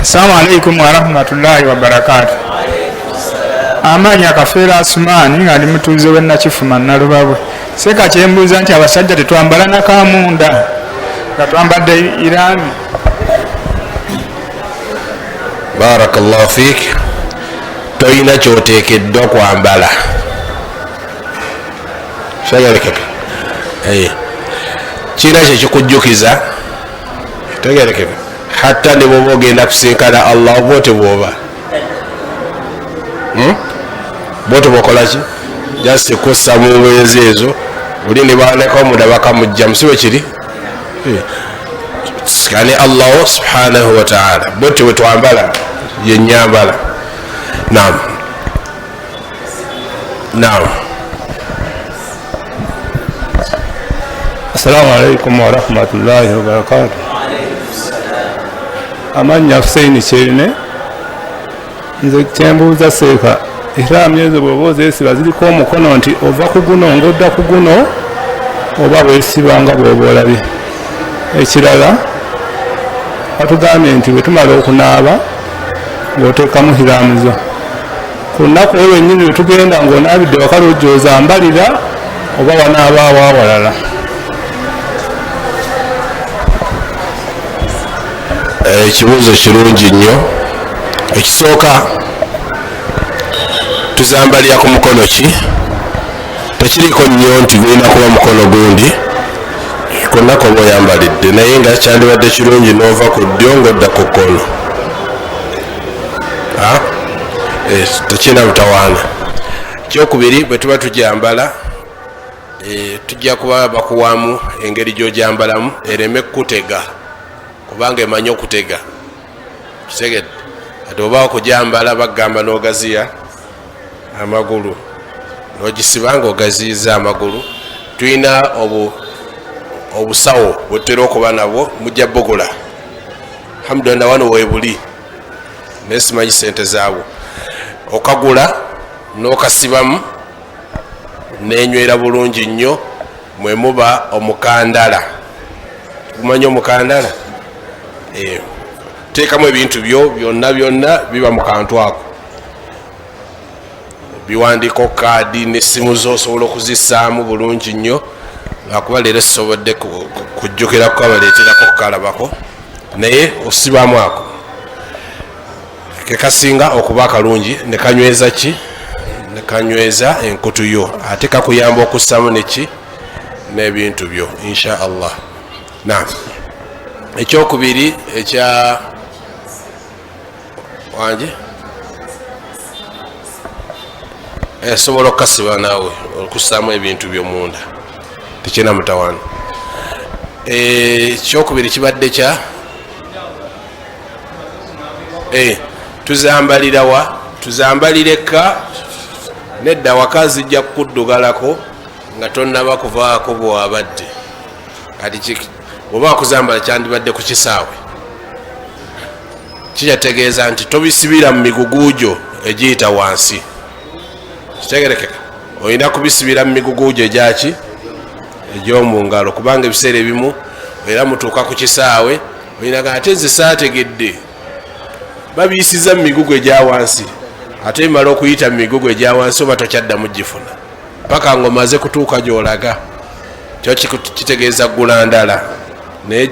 Assalamu alaikum warahmatullahi wabarakatu. Amaanyi Akafeera Asumaani nga ndi mutuuze w'e Nakifuma Nalubabwe. Seeka, kyembuuza nti abasajja tetwambala nakamunda nga twambadde irami? Barakallahu fik. Toyina kyoteekeddwa kwambala, kitegerekeka? Kirina kyekikujjukiza, tegerekeka? Hatta ne bwoba ogenda kusinkana Allah, bwote bwoba, Bwote bwokolaki, just kussa mu ngoye ze ezo oli ne baneka omunda bakamujjamu, si bwe kiri? Sikane Allahu subhanahu wa ta'ala, bwetyo bwe twambala, yenyambala. Naam, naam. Assalamu alaikum warahmatullahi wabarakatu. Amannya Huseini Kyerine. Nze kyembuuza seeka, ihramu ezo bw'oba ozeesiba ziriko omukono nti ova ku guno ng'odda ku guno, oba weesiba nga bw'oba olabye? Ekirala, batugambye nti bwe tumala okunaaba ng'oteekamu ihramu zo, ku lunaku olwo lwennyini lwe tugenda ng'onaabidde waka lw'ojja ozambalira, oba wanaabaawo awalala? Ekibuuzo kirungi nnyo. Ekisooka, tuzambalira ku mukono ki? Tekiriko nnyo nti gulina kuba mukono gundi konna koba oyambalidde, naye nga kyandibadde kirungi n'ova ku ddyo ng'odda ku kkono. Tekirina butawaana. Ekyokubiri, bwe tuba tujambala, tujja kuba bakuwamu engeri gy'ojambalamu ereme kukutega, kubanga emanyi okutega, kitegedde? Ati oba okujambala bagamba n'ogaziya amagulu, n'ogisiba nga ogaziyiza amagulu. Tulina obusawo bwetutera okuba nabwo, mujja bugula, alhamdulillah wano weebuli, naye simanyi sente zaabwo. Okagula n'okasibamu nenywera bulungi nnyo. Mwe muba omukandala, gumanyi omukandala? Teekamu ebintu byo byonna byonna, biba mu kantu ako, biwandiiko, kaadi n'essimu zo osobola okuzissaamu bulungi nnyo. Lwakuba leero sisobodde kujjukira kukabaleeterako kukalabako, naye osibamu ako kekasinga okuba akalungi, ne kanyweza ki, ne kanyweza enkutu yo, ate kakuyamba okussamu neki n'ebintu byo, insha Allah. Naam, ekyokubiri ekya wanje, esobola okukasiba naawe okussaamu ebintu byo munda, tekirina mutawaana. Ekyokubiri kibadde kya tuzambalira wa? Tuzambalira ekka? Nedda, waka zijja kukuddugalako nga tonnaba kuvaako bwewabadde. Kati bwoba wakuzambala kyandibadde ku kisaawe, kikyategeeza nti tobisibira mu migugu gyo egiyita wansi, kitegerekeka? Olina kubisibira mu migugu gyo egyaki, egy'omu ngalo, kubanga ebiseera ebimu era mutuuka ku kisaawe olinaga ate nze saategedde babiyisiza mu migugu egya wansi, ate bimala okuyita mu migugu egya wansi oba tokyaddamu gifuna paka ng'omaze kutuuka gy'olaga. Kyo kitegeeza ggula ndala, naye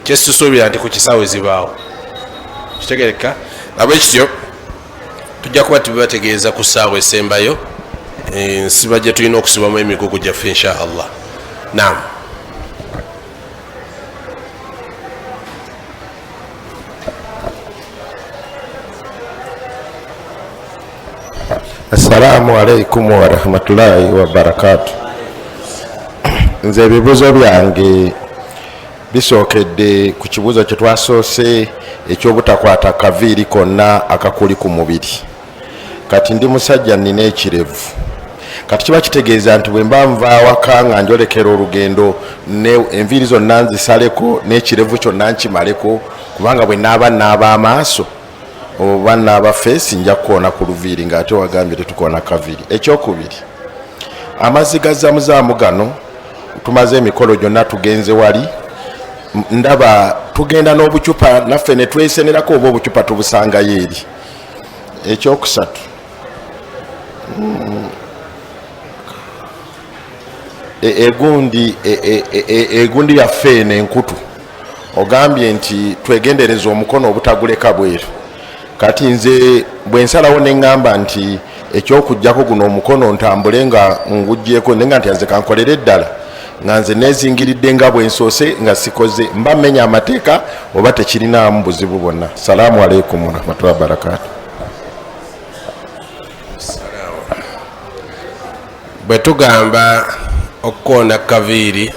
kyesisuubira nti ku kisaawe zibaawo, kitegereka? Nabwe kityo tujja kuba tubibategeeza ku ssaawa esembayo, ensiba gye tulina okusibamu emigugu gyaffe, insha Allah. Naam. Assalamu alaikum warahmatullahi wabarakatu. Nze ebibuuzo byange bisookedde ku kibuuzo kye twasoose eky'obutakwata kaviiri konna akakuli ku mubiri. Kati ndi musajja, nnina ekirevu. Kati kiba kitegeeza nti bwe mba nva awaka nga njolekera olugendo, enviiri zonna nzisaleko n'ekirevu kyonna nkimaleko, kubanga bwe naaba naaba amaaso oba naaba face nja kukoona ku luviiri, ng'ate wagambye tetukoona kaviiri? Ekyokubiri, amazzi ga zamuzaamu gano, tumaze emikolo gyonna, tugenze wali Ndaba tugenda n'obucupa naffe ne twesenerako oba obucupa tubusangayo eri. Ekyokusatu, egundi egundi yaffe eno enkutu, ogambye nti twegendereza omukono obutaguleka bweru. Kati nze bwe nsalawo ne ŋŋamba nti ekyokuggyako guno omukono ntambule nga nguggyeko, ne nga nti nze kankolere ddala nga nze neezingiridde nga bwe nsoose nga sikoze, mba mmenya amateeka oba tekirinaamu buzibu bwonna? Salaamu aleikum warahmatullahi wabarakatu. Bwe tugamba okukoona kaviiri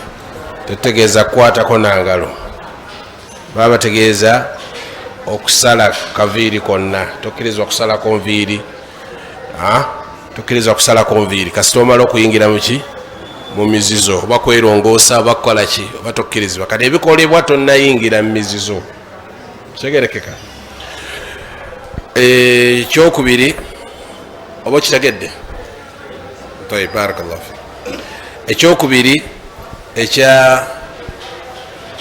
tetutegeeza kukwatako na ngalo, baba bategeeza okusala kaviiri konna. Tokkirizibwa kusalako nviiri, tokkirizibwa kusalako nviiri kasita omala okuyingira muki mu mizizo, oba kwerongoosa oba kukola ki, oba tokkirizibwa. Kati ebikolebwa tonnayingira mu mizizo, kitegerekeka. Ekyokubiri, oba okitegedde? Tayib, barakallahu fik. Ekyokubiri ekya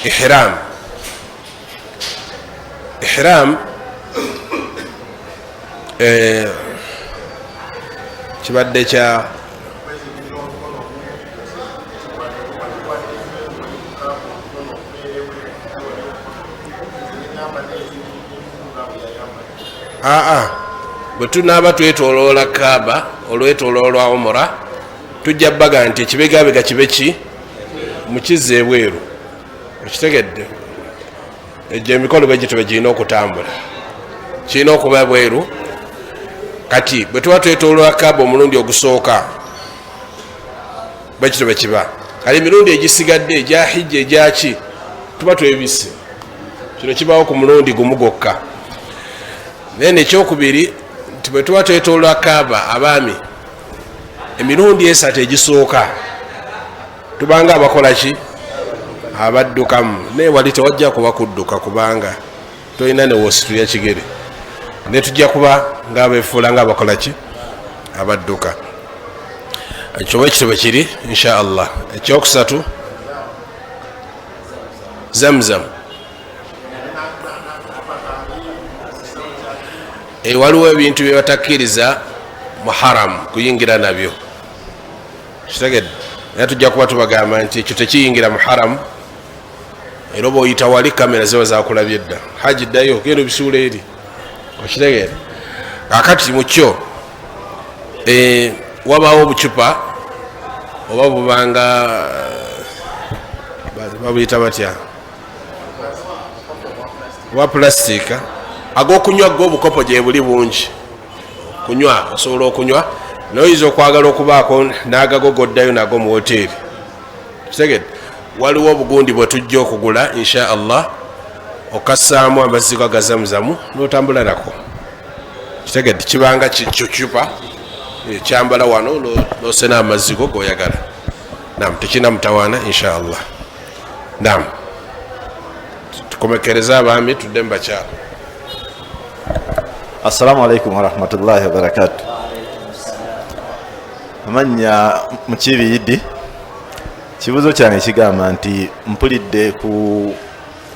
ihram, ihram kibadde kya aa bwe tunaaba twetoloola Kaaba olwetoloola lwa umura, tujja baga nti ekibegabega kibe ki mukizza ebweru. Okitegedde? Egyo emikolo bwe gityo bwe girina okutambula, kirina okuba bweru. Kati bwe tuba twetoloola Kaaba omulundi ogusooka bwe kityo bwe kiba. Kale emirundi egisigadde egya hijja egyaki tuba twebisse, kino kibawo ku mulundi gumu gwokka. Then ekyokubiri nti bwe tuba twetoloola Kaaba abaami emirundi esatu egisooka tubanga abakola ki, abaddukamu. Naye wali tewajja kuba kudduka kubanga tolina newositulya kigere, ne tujja kuba ngaabefuula nga abakola ki, abadduka. Ekyo bwe kityo bwe kiri insha Allah. Ekyokusatu, Zamzam. Waliwo ebintu bye batakkiriza mu haram kuyingira nabyo, kitegedde? Era tujja kuba tubagamba nti ekyo tekiyingira mu haram, era oba oyita wali kamera ziba zakulabye dda. Haji ddayo genda obisuula eri, okitegeera? Kakati mukyo wabaawo obucupa oba bubanga babuyita batya, oba pulasitiika, ag'okunywa go obukopo gyebuli bungi kunywa, osobola okunywa naye oyinza okwagala okubaako n'agago goddayo nago mu woteeri, kitegedde? Waliwo obugundi bwe tujja okugula insha Allah, okassaamu amazzi go agazamuzamu n'otambula nako, kitegedde? Kibanga kicupa kyambala wano n'osena amazzi go goyagala. Nam, tekirina mutawaana insha Allah. Nam, tukomekereze abaami tudde mu bakyala. Assalamu alaikum warahmatullahi wabarakatu. Amannya Mukiibi Idi. Kibuuzo kyange kigamba nti mpulidde ku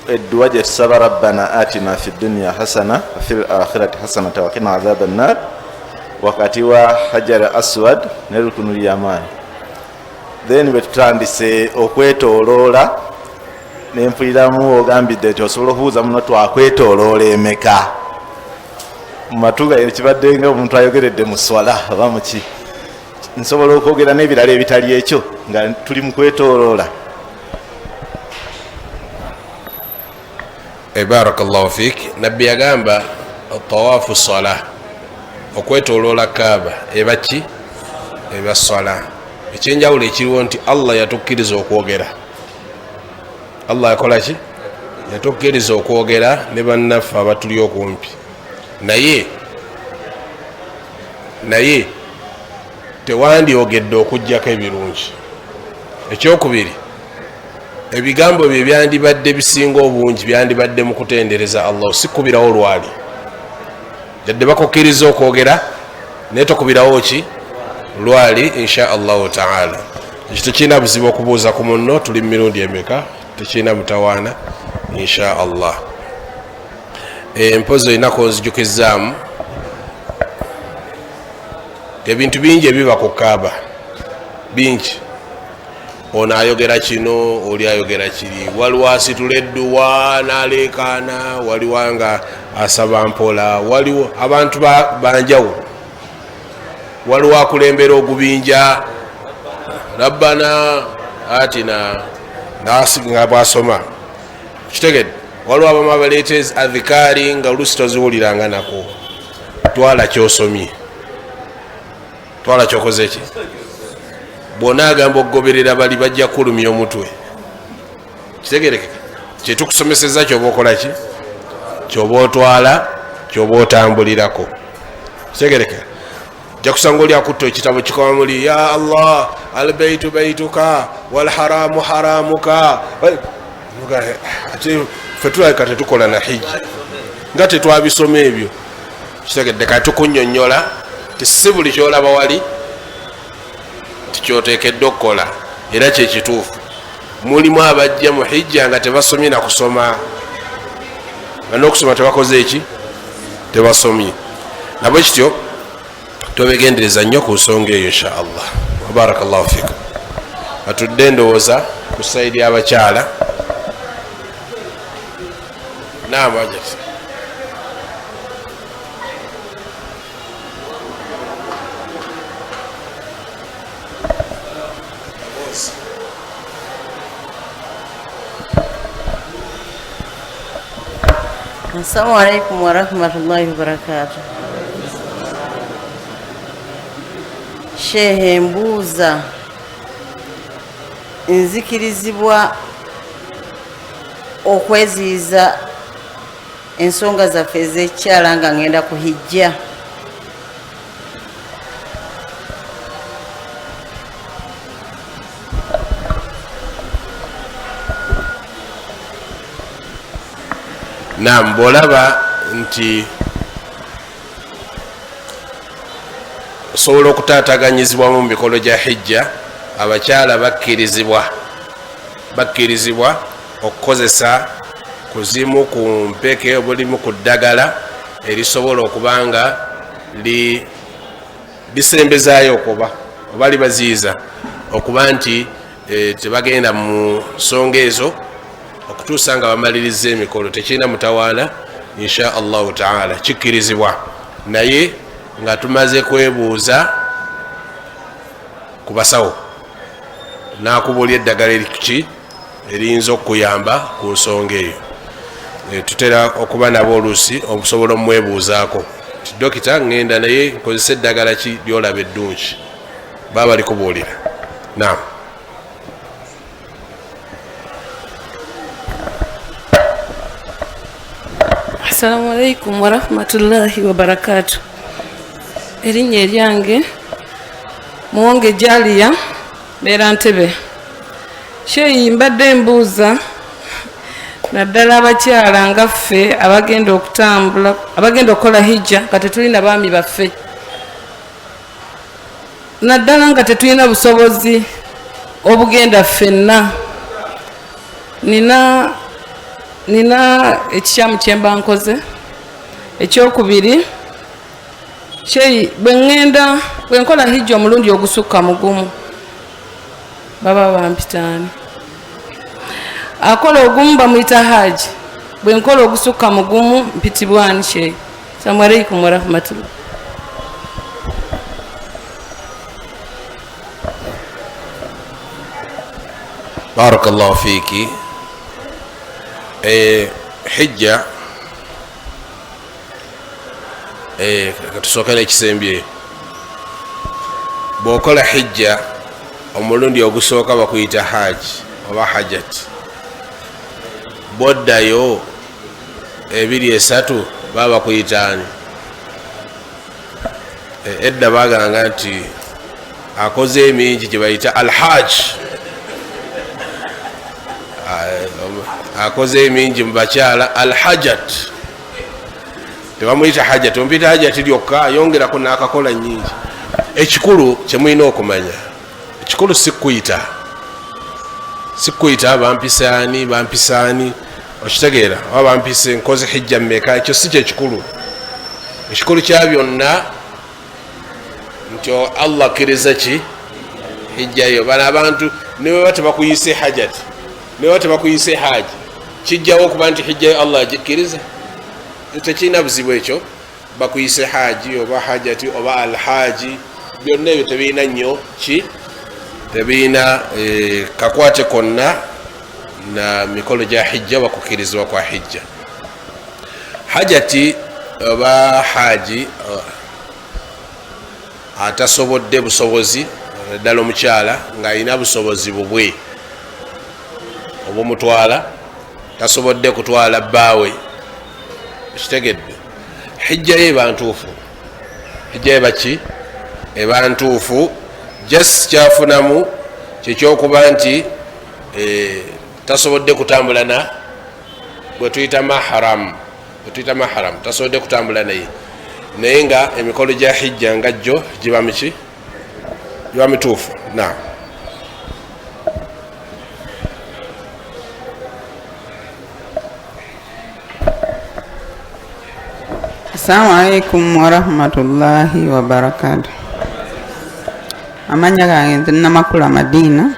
edduwa gye tusaba, rabbana atina fi dunya hasana fil akhirati hasanata wakina adhaba nnar, wakati wa Hajar Aswad ne Rukunu Lyamaani. Then bwe tutandise okwetoloola nempuliramu ogambidde nti osobola okubuuza muno twakwetoloola emeka mu matu gaye, kibadde nga omuntu ayogeredde mu swala oba muki. Nsobola okwogera n'ebirala ebitali ekyo nga tuli mu kwetoloola? Barakallahu fik. Nabbi yagamba tawafu sala, okwetoloola Kaaba eba ki, eba sala. Ekyenjawulo ekiriwo nti Allah yatukkiriza okwogera. Allah yakola ki, yatukkiriza okwogera ne bannaffe abatuli okumpi, naye tewandyogedde okugjako ebirungi. Ekyokubiri, ebigambo bye byandibadde bisinga obungi byandibadde mu kutendereza Allah, si kubirawo lwali. Yadde bakukkiriza okwogera naye tokubirawo ki lwali insha Allahu taala. Ekyo tekirina buzibu okubuuza ku munno tuli mu mirundi emeka. Tekirina mutawaana insha Allah. Mpozi olina kunzijukizaamu ebintu bingi ebiba ku Kaaba, bingi. Ono ayogera kino, oli ayogera kiri, waliwo asitula edduwa n'aleekaana, waliwo nga asaba mpola, waliwo abantu banjawulo, waliwo akulembera ogubinja rabbana atina nga bwasoma, kitegedde. Waliwo abamu abaleeta adhikaari nga oluusi toziwuliranga nako. Twala kyosomye, twala kyokoze ki. Bwona agamba okugoberera bali bajja kulumya omutwe, kitegerekeka. Kyetukusomeseza kyoba okola ki, kyoba otwala, kyoba otambulirako, kitegerekeka. Ojja kusanga oli akutta ekitabo kikoma muli ya Allah albaitu baituka walharamu haramuka. Ate ffe tulabika tetukola na hijja nga tetwabisoma ebyo, kitegedde. Kati tukunnyonnyola ti si buli kyolaba wali tikyoteekeddwa okukola, era kyekituufu. Mulimu abajja mu hijja nga tebasomye na kusoma, nga n'okusoma tebakoze eki, tebasomye. Nabwe kityo tobegendereza nnyo ku nsonga eyo insha Allah. Barakallahu fikum. Atudde ndowooza ku sayidi y'abakyala. Naam ajat. Assalamu alaikum warahmatullahi wabarakatuh. Shehe, mbuuza, nzikirizibwa okweziyiza ensonga zaffe ez'ekikyala nga ngenda kuhijja? Naam, bw'olaba nti osobola okutaataganyizibwamu mu mikolo gya hijja, abakyala bakkirizibwa okukozesa kuzimu ku mpeke obulimu ku ddagala erisobola okuba nga lisembezaayo okuba oba libaziyiza okuba nti tebagenda mu nsonga ezo okutuusa nga bamaliriza emikolo. Tekirina mutawaana insha Allahu taala, kikkirizibwa, naye nga tumaze kwebuuza ku basawo n'akubuulya eddagala eriki eriyinza okukuyamba ku nsonga eyo. Tutera okuba nabo oluusi okusobola omwebuuzaako ti dokita ngenda naye nkozesa eddagala ki lyolaba eddungi, baba balikubuulira. Naam. Assalamu alaikum warahmatullahi wabarakatuh. Erinnya eryange Muwonge Jalia, mbeera Ntebe. Sheyi, mbadde mbuuza naddala abakyala nga ffe abagenda okutambula, abagenda okukola hijja nga tetulina baami baffe, naddala nga tetulina busobozi obugenda ffenna. Nina ekikyamu kyemba nkoze? Ekyokubiri, Sheyi, bwe ŋŋenda bwe nkola hijja omulundi ogusukka mu gumu, baba bampitaani? Akola ogumu bamuyita haji, bwe nkola ogusukka mu gumu mpitibwani? Sheyi, assalamu alaikum warahmatullah. Barakallahu fiiki. Hijja, katusooke n'ekisembyeyo. Bw'okola hijja omulundi ogusooka bakuyita haji oba hajat, bw'oddayo 2 3 baba bakuyitaani? Edda bagamba nti akoze emingi gye bayita alhaj, akoze emingi mu bakyala alhajat, tebamuyita hajat, omuyita hajati lyokka, ayongerako n'akakola nyingi. Ekikulu kyemulina okumanya, ekikulu si kuyita, Sikuyita bampisaani bampisaani, okitegeera, oba bampise nkoze hijja mmeka, ekyo si kyekikulu. Ekikulu kya byonna nti Allah akkiriza ki hijjayo. Bano abantu ne bweba tebakuyise hajati, ne bweba tebakuyise haji, kijjawo okuba nti hijjayo Allah agikkiriza, tekirina buzibu ekyo. Bakuyise haji oba hajati oba alhaji, byonna ebyo tebirina nnyo ki, tebirina kakwate konna na mikolo gya hijja oba kukkirizibwa kwa hijja. Hajati oba haji atasobodde busobozi, naddala omukyala ng'alina busobozi bubwe obumutwala, tasobodde kutwala bbaawe, ekitegedde, hijja ye eba ntuufu. Hijja ye baki eba ntuufu, just kyafunamu kyekyokuba nti tasobodde kutambula na gwe tuyita mahram, gwe tuyita mahram, tasobodde kutambula naye, naye nga emikolo gya hijja nga jjo giba miki, giba mituufu. Naam. Assalamu alaikum warahmatullahi wabarakatuh. Amanya gange nze Namakula Madina.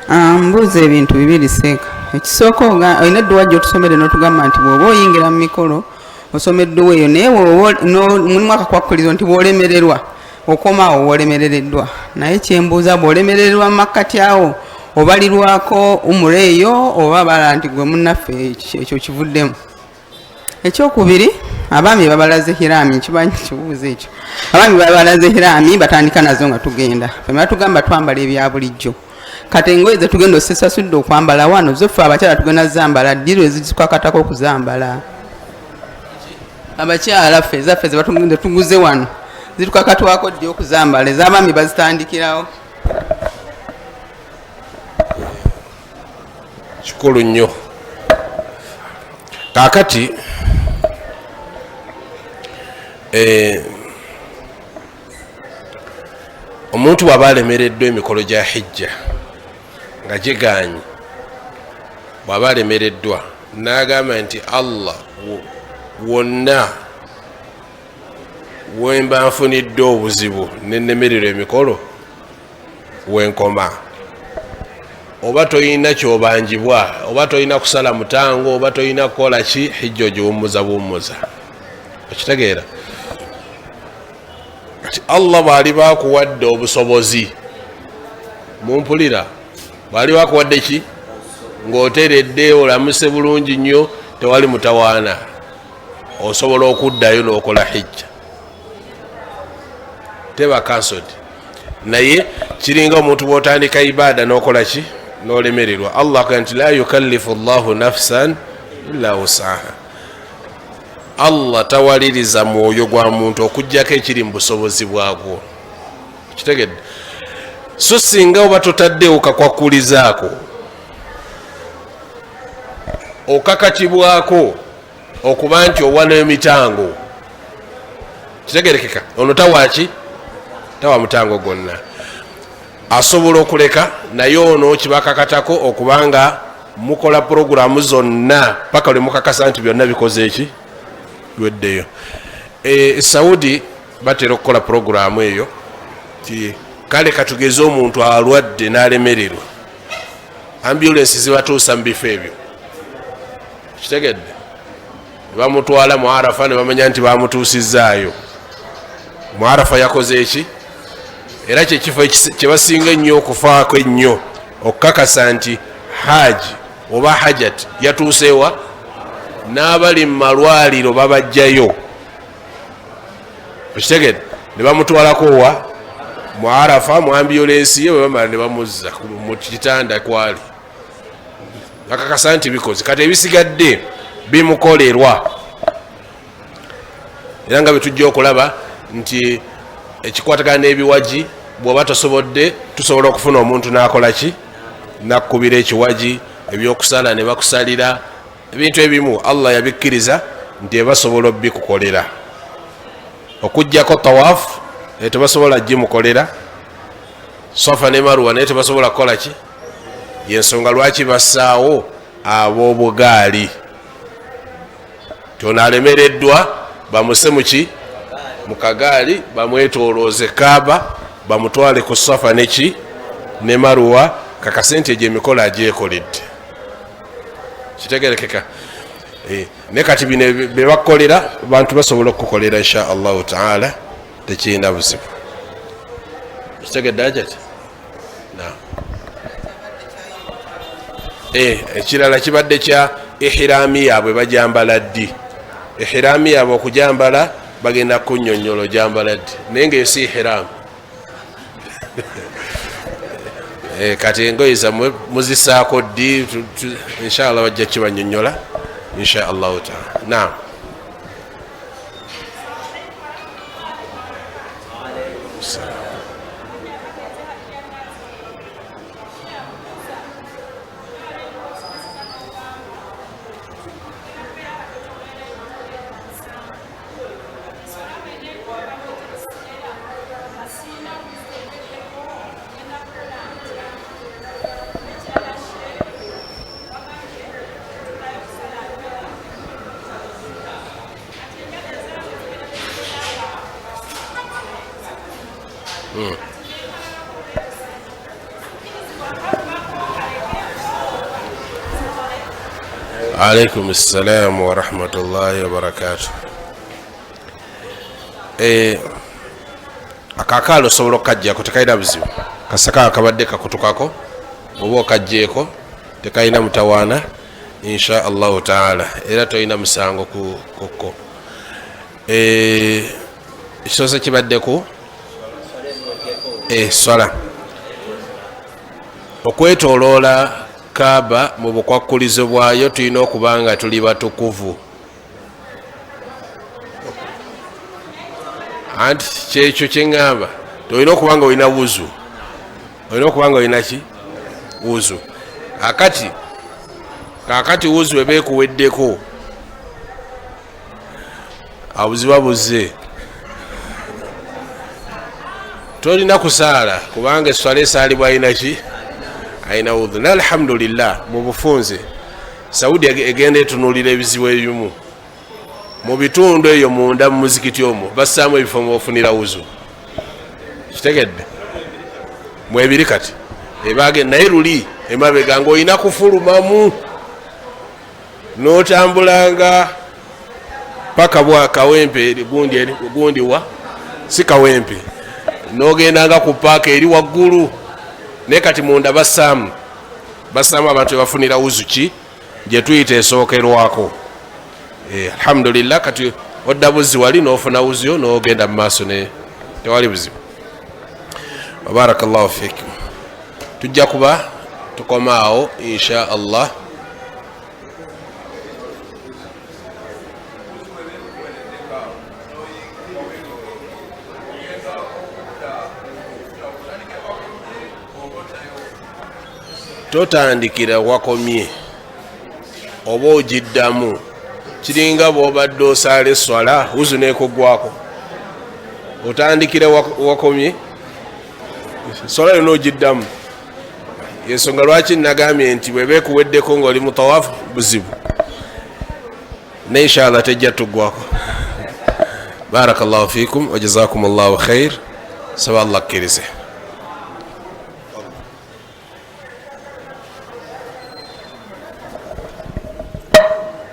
Mbuuza ebintu bibiri seeka. Ekisooka, olina edduwa gy'otusomedde n'otugamba nti bw'oba oyingira mu mikolo osoma edduwa eyo, naye mulimu akakwakkulizo nti bw'olemererwa okoma awo w'olemerereddwa. Naye kyembuuza, bw'olemererwa mu makkati awo obalirwako umura eyo oba bala nti gwe munnaffe ekyo kivuddemu? Ekyokubiri, abaami babalaze hirami, nkimanyi kibuuzo ekyo. Abaami babalaze hirami batandika nazo nga tugenda ffe batugamba twambala ebya bulijjo. Kati engoye ze tugenda osesasudde okwambala wano zo ffe abakyala tugenda zambala ddi lwe zikakatako okuzambala? Abakyala ffe ezaffe ze tuguze wano zitukakatwako ddi okuzambala? Ez'abaami bazitandikirawo. Kikulu nnyo. Kaakati omuntu bw'aba alemereddwa emikolo gya hijja nga giganye, bw'aba alemereddwa n'agamba nti Allah wonna wemba nfunidde obuzibu nenemererwa emikolo wenkoma, oba toyina kyobanjibwa, oba toyina kusala mutango, oba toyina kukola ki, hijja ogiwummuza buwummuza. Okitegeera? Kati Allah bw'aliba akuwadde obusobozi, mumpulira, bw'aliba akuwadde ki ng'oteredde olamuse bulungi nnyo, tewali mutawaana, osobola okuddayo n'okola hijja, teba cancelled. Naye kiringa omuntu bw'otandika ibaada n'okola ki n'olemererwa. Allah agamba nti la yukallifu llahu nafsan illa wusaha, Allah tawaliriza mwoyo gwa muntu okuggyako ekiri mu busobozi bwagwo. Kitegedde? So singa oba totaddewo kakwakulizaako, okakatibwako okuba nti owa n'emitango. Kitegerekeka? Ono tawaki, tawa mutango gwonna, asobola okuleka, naye ono kibakakatako okubanga mukola puroguramu zonna paka lwe mukakasa nti byonna bikoze eki biweddeyo. Saudi batera okukola puroguramu eyo ti kale katugeze omuntu alwadde n'alemererwa, ambulensi zibatuusa mu bifo ebyo. Kitegedde? Bamutwala mu Arafa ne bamanya nti bamutuusizaayo mu Arafa, yakoze eki. Era kyekifo kyebasinga ennyo okufaako ennyo okukakasa nti haji oba hajat yatuusewa, n'abali mu malwaliro babajjayo. Okitegedde? Ne bamutwalako wa mu Arafa mu ambulensi ye, bwe bamala ne bamuzza mu kitanda kwali, bakakasa nti bikoze. Kati ebisigadde bimukolerwa, era nga bwe tujja okulaba nti ekikwatagana n'ebiwaji, bw'oba tosobodde, tusobola okufuna omuntu n'akola ki, nakkubira ekiwaji, ebyokusala ne bakusalira. Ebintu ebimu Allah yabikkiriza nti ebasobola obikukolera, okuggyako tawaafu tebasobola gimukolera, Safa ne Maruwa naye tebasobola kukola ki, Yensonga lwaki bassaawo ab'obugaali, tono alemereddwa bamuse muki mu kagaali, bamwetolooze Kaaba, bamutwale ku Safa neki ne Maruwa, kakase nti egyo emikolo agyekoledde. Kitegerekeka? Ne kati bino bebakukolera bantu basobola okukukolera insha Allahu taala, tekirina buzibu. Kitegedde ajati? Ekirala kibadde kya ihiraami yaabwe, bajambala ddi ihiraami yaabwe? Okujambala bagenda kunyonyola ojambala ddi, naye nga esi ihiraamu. Kati engoye zammwe muzisaako ddi? Inshallah bajja kibanyonyola insha Allahu taala. Naam. Alaikum salam wa rahmatullahi wa barakatuh. Akakaalo osobola okukajjako, tekalina buzibu, kasaka akabadde kakutukako oba okajjeeko, tekalina mutawaana insha Allahu taala, era tolina musango kukko. Ekisoose kibaddeku swala okwetoloola Kaaba mu bukwakkulizo bwayo, tulina okuba nga tuli batukuvu. Anti kyekyo kyeŋŋamba, tolina okuba nga olina wuzu, olina okuba nga olina ki wuzu. Akati kakati wuzu eba ekuweddeko, abuziba buzze, tolina kusaala, kubanga eswala esaalibwa alina ki, alina wudhu. Naye alhamdulillah mu bufunze Saudi egenda etunuulira ebizibu ebimu mu bitundu eyo munda mu muzikiti omwo bassaamu ebifo mwofunira wuzu. Kitegedde? Mwebiri kati ebage, naye luli emabega ng'olina kufulumamu n'otambulanga paka bwa Kawempe gundi eri gundi wa si Kawempe, n'ogendanga ku paaka eri waggulu. Naye kati munda bassaamu abantu bebafunira wuzu ki gye tuyita esookerwako. Alhamdulillah kati odda buzi wali n'ofuna wuzu yo n'ogenda mu maaso, ne tewali buzibu. Barakallahu fikum. Tujja kuba tukoma awo insha Allah. Totandikira wakomye oba ogiddamu, kiringa bw'obadde osaala eswala wuzu neekugwako, otandikira wakomye swala yonna ogiddamu. Ensonga lwaki nagambye nti bweba ekuweddeko ng'oli mu tawafu buzibu, ne inshallah tejja tuggwako. Barakallahu fikum wa jazakum llahu khair. Saba Allah akkirize.